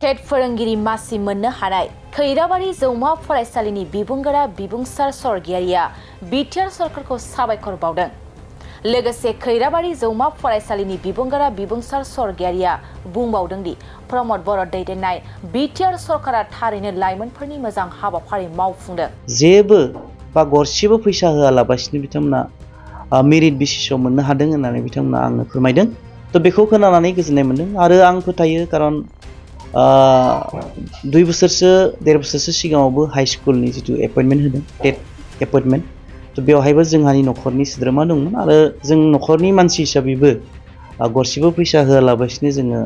टेट फोरोंगिरि मासि मोननो हानाय खैराबारि जौमा फरायसालिनि बिबुंगोरा बिबुंसार सरगियारिया बिटिआर सरकारखौ साबायखर बावदों। लोगोसे खैराबारि जौमा फरायसालिनि बिबुंगोरा बिबुंसार सरगियारिया बुंबावदों दि प्रमद बर' दैदेननाय बिटिआर सरकारा थारैनो लाइमोनफोरनि मोजां हाबाफारि मावफुंदों। जेबो बा गरसेबो फैसा होआलाबासिनो बिथांमोना मेरिट बेसिसआव मोननो हादों होननानै बिथांमोना आंनो फोरमायदों। थ' बेखौ खोनानानै गोजोननाय मोनदों आरो आं फोथायो खारन 2 बोसोरसो 1.5 बोसोरसो सिगाङावबो हाई स्कुलनि जितु एपइन्टमेन्ट होदों टेट एपइन्टमेन्ट थ' बेवहायबो जोंहानि न'खरनि सोद्रोमा दंमोन आरो जों न'खरनि मानसि हिसाबैबो गरसेबो फैसा होआलाबासिनो जोङो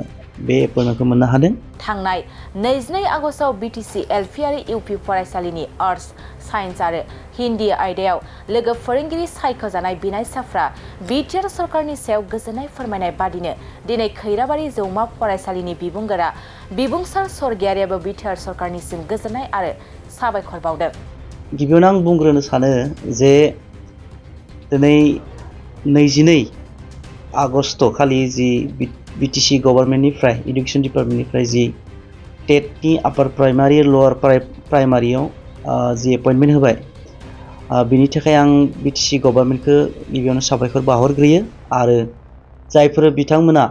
बे एपइन्टमेन्टखौ मोननो हादों। थांनाय 22 आगष्टआव Btc Lp आरो UP फरायसालिनि आर्ट्स, साइन्स आरो हिन्दी आयदायाव लोगो फोरोंगिरि सायख'जानाय बिनायसाफ्रा बिटिआर सरकारनि सायाव गोजोननाय फोरमायनाय बादिनो दिनै खैराबारि जौमा फरायसालिनि बिबुंगोरा बिबुंसार सरगियारियाबो बिटिआर सरकारनिसिम गोजोननाय आरो साबायखर बावदों। गिबियावनो आं बुंग्रोनो सानो जे दिनै 22 आगष्ट खालि जि बिटिसि गभर्नमेन्टनिफ्राय इडुकेसन डिपार्टमेन्टनिफ्राय जि टेटनि आपार प्राइमारि लवार प्राइमारियाव जि एपइन्टमेन्ट होबाय बिनि थाखाय आं बिटिसि गभर्नमेन्टखौ गिबियावनो साबायखर बावहरग्रोयो आरो जायफोर बिथांमोना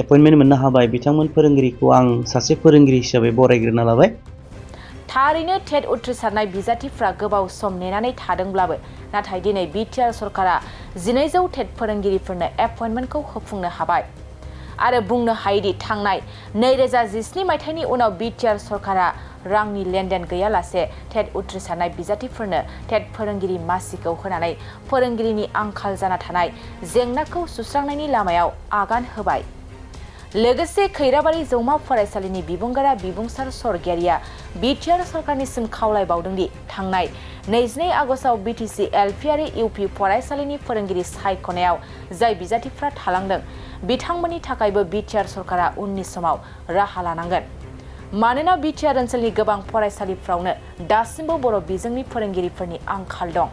एपइन्टमेन्ट मोननो हाबाय बिथांमोन फोरोंगिरिखौ आं सासे फोरोंगिरि हिसाबै बरायग्रोना लाबाय। थारैनो टेट उथ्रिसारनाय बिजाथिफ्रा गोबाव सम नेनानै थादोंब्लाबो नाथाय दिनै बिटिआर सरकारा 1200 टेट फोरोंगिरिफोरनो एपइन्टमेन्टखौ होफुंनो हाबाय आरो बुंनो हायोदि थांनाय 2017 मायथाइनि उनाव बिटिआर सरकारा रांनि लेनदेन गैयालासे टेट उथ्रिसारनाय बिजाथिफोरनो टेट फोरोंगिरि मासिखौ होनानै फोरोंगिरिनि आंखाल जाना थानाय जेंनाखौ सुस्रांनायनि लामायाव आगान होबाय। लोगोसे खैराबारि जौमा फरायसालिनि बिबुंगोरा बिबुंसार सरगियारिया बिटिआर सरकारनिसिम खावलायबावदों दि थांनाय 22 आगष्टआव Btc Lp आरो UP फरायसालिनि फोरोंगिरि सायख'नायाव जाय बिजाथिफ्रा थालांदों बिथांमोननि थाखायबो बिटिआर सरकारा उननि समाव राहा लानांगोन। मानोना बिटिआर ओनसोलनि गोबां फरायसालिफ्रावनो दासिमबो बर' बिजोंनि फोरोंगिरिफोरनि आंखाल दं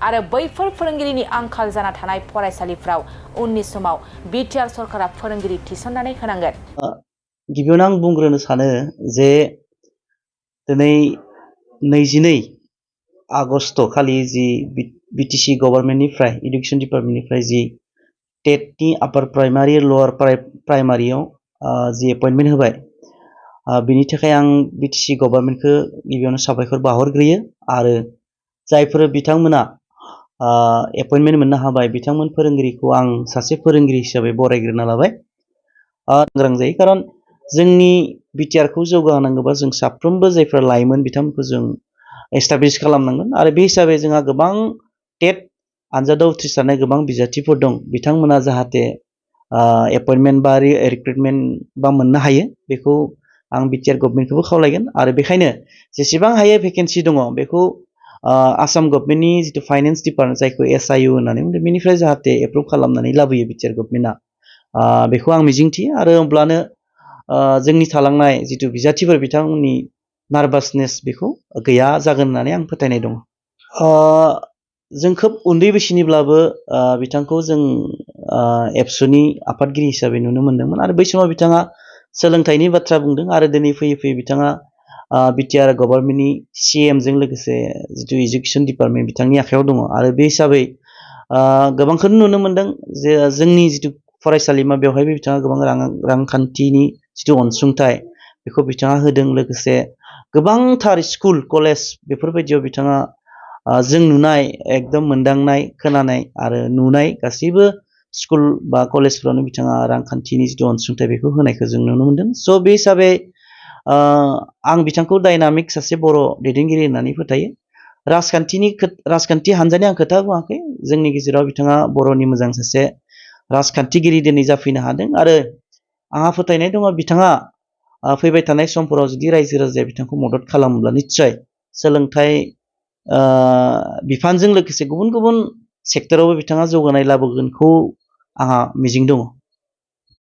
आरो बैफोर फोरोंगिरिनि आंखाल जाना थानाय फरायसालिफ्राव उननि समाव बिटिआर सरकारा फोरोंगिरि थिसननानै होनांगोन। गिबियावनो आं बुंग्रोनो सानो जे दिनै 22 आगष्ट खालि जि बिटिसि गभर्नमेन्टनिफ्राय इडुकेसन डिपार्टमेन्टनिफ्राय जि टेटनि आपार प्राइमारि लवार प्राइमारियाव जि एपइन्टमेन्ट होबाय बिनि थाखाय आं बिटिसि गभर्नमेन्टखौ गिबियावनो साबायखर बावहरग्रोयो आरो जायफोर बिथांमोना एपइन्टमेन्ट मोननो हाबाय बिथांमोन फोरोंगिरिखौ आं सासे फोरोंगिरि हिसाबै बरायग्रोना लाबाय। सांग्रां जायो खारन जोंनि बिटिआरखौ जौगाहोनांगौबा जों साफ्रोमबो जायफ्रा लाइमोन बिथांमोनखौ जों एस्टाब्लिश खालामनांगोन आरो बे हिसाबै जोंहा गोबां टेट आनजादाव उथ्रिसारनाय गोबां बिजाथिफोर दं बिथांमोना जाहाथे एपइन्टमेन्ट बा रिक्रुटमेन्ट बा मोननो हायो बेखौ आं बिटिआर गभर्नमेन्टखौबो खावलायगोन आरो बेखायनो जेसेबां हायो भेकेन्सि दङ बेखौ आसाम गभर्नमेन्टनि जितु फाइनेन्स डिपार्टमेन्ट जायखौ SIU होननानै बुङो बेनिफ्राय जाहाथे एप्रुभ खालामनानै लाबोयो बिटिआर गभर्नमेन्टआ बेखौ आं मिजिंथियो आरो अब्लानो जोंनि थालांनाय जितु बिजाथिफोर बिथांमोननि नार्भासनेस बेखौ गैया जागोन होननानै आं फोथायनाय दङ। जों खोब उन्दै बैसोनिब्लाबो बिथांखौ जों एबसुनि आफादगिरि हिसाबै नुनो मोन्दोंमोन आरो बै समाव बिथाङा सोलोंथाइनि बाथ्रा बुंदों आरो दिनै फैयै फैयै बिथाङा बिटिआर गभर्नमेन्टनि CMजों लोगोसे जितु इडुकेसन डिपार्टमेन्ट बिथांनि आखायाव दङ आरो बे हिसाबै गोबांखौनो नुनो मोन्दों जे जोंनि जितु फरायसालिमा बेवहायबो बिथाङा गोबां रांखान्थिनि जितु अनसुंथाइ बेखौ बिथाङा होदों लोगोसे गोबांथार स्कुल कलेज बेफोरबायदियाव बिथाङा जों नुनाय एकदम मोनदांनाय खोनानाय आरो नुनाय गासैबो स्कुल बा कलेजफ्रावनो बिथाङा रांखान्थिनि जितु अनसुंथाइ बेखौ होनायखौ जों नुनो मोन्दों। स' बे हिसाबै आं बिथांखौ डायनामिक सासे बर' दैदेनगिरि होननानै फोथायो। राजखान्थि हानजानि आं खोथा बुङाखै जोंनि गेजेराव बिथाङा बर'नि मोजां सासे राजखान्थिगिरि दिनै जाफैनो हादों आरो आंहा फोथायनाय दङ बिथाङा फैबाय थानाय समफोराव जुदि रायजो राजाया बिथांखौ मदद खालामोब्ला निस्सय सोलोंथाइ बिफानजों लोगोसे गुबुन गुबुन सेक्टरावबो बिथाङा जौगानाय लाबोगोनखौ आंहा मिजिं दङ।